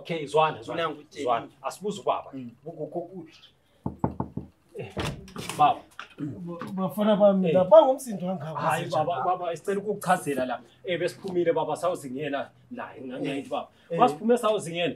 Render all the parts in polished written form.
Okay, zwana. Asibuze ubaba. Baba. Bafana bami labanga umsindo wangaka. Hayi baba isicela ukuchazela la. Besiphumile baba sawuzingela la ngiyayithi baba. Masiphume sawuzingela.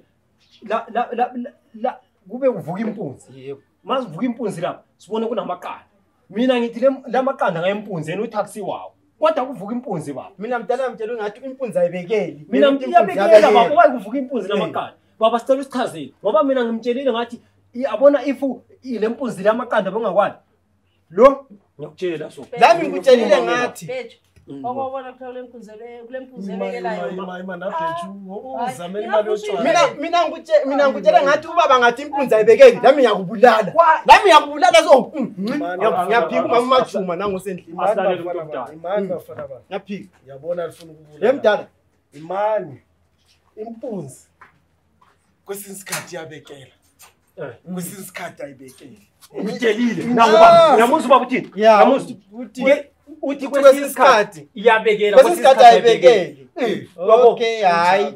La kube kuvuka impunzi. Yebo. Masivuka impunzi lapha sibone kunamaqanda. Mina ngithi la maqanda ngayimpunzi yena utaxi wawo. Kodwa kuvuka impunzi baba. Mina mdala ngitshela ngathi impunzi ayibekeli. Mina ngiyabekela baba wayi kuvuka impunzi namaqanda. Baba sicela usichazele ngoba mina ngimtshelile ngathi yabona ifu ile mpunzi lamaqanda bongakwani. Lo ngiyakutshela so. Lami ngikutshelile ngathi Okubona kule mpunzi ebekelayo. Nabhetshu uzamela imali yotshwala. Mina ngikutshela ngathi ubaba ngathi impunzi ayibekeli. Lami ngiyakubulala. Lami ngiyakubulala so. Ngiyaphika umamachuma nangu sendlini. Imani bafana bami. Ngiyaphika. Yabona alifuna ukubulala. Yemdala. Imani. Impunzi. Kwesinye isikhathi yabekela. Kwesinye isikhathi ayibekeli. Ngitshelile nakuba ngiyamuza ubaba uthini? Ngiyamuza uthi kwesinye isikhathi iyabekela kwesinye isikhathi ayibekeli. Okay hayi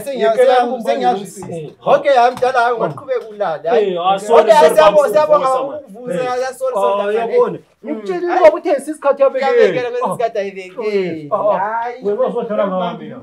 sengiyazwisisa. Okay hayi mdala hayi ungaqhubeka ulala. Hayi sorry ukuvuza ya sorry yabona ngikutshela ubaba uthi isikhathi yabekela kwesinye isikhathi ayibekeli. Hayi wena uzodlala ngami.